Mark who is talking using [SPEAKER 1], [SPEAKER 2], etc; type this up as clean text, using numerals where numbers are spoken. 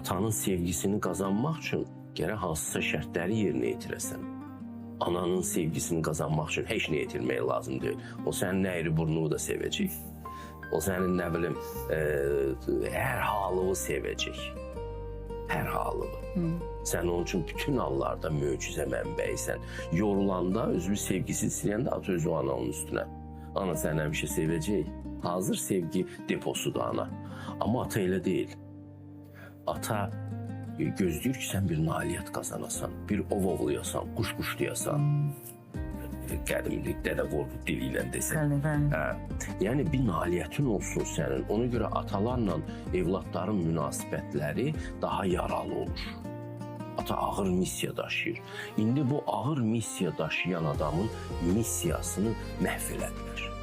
[SPEAKER 1] Atanın sevgisini qazanmaq üçün gərək hansısa şərtləri yerinə yetirəsən. Ananın sevgisini qazanmaq üçün heç nə yetirmək lazım deyil. O sənin əyri burnunu da sevəcək. O sənin nə bilim, hər halını sevəcək. Hər halını. Sən onun üçün bütün hallarda möcüzə mənbəyisən. Yorulanda, özünü sevgisiz istəyəndə at özü ananın üstünə. Ana səni həmişə sevəcək. Hazır sevgi deposudur ana. Amma ata elə deyil. Ata gözləyir ki, sən bir nailiyyət qazanasan, bir ov ovlayasan, quş quşlayasan. Qədimlik Dədə Qorqud dili ilə desək.
[SPEAKER 2] Bəli, bəli.
[SPEAKER 1] Hə. Yəni bir nailiyyətin olsun sənin. Ona görə atalarla evladların münasibətləri daha yaralı olur. Ata ağır missiya daşıyır. İndi bu ağır missiya daşıyan adamın missiyasını məhv elədilər.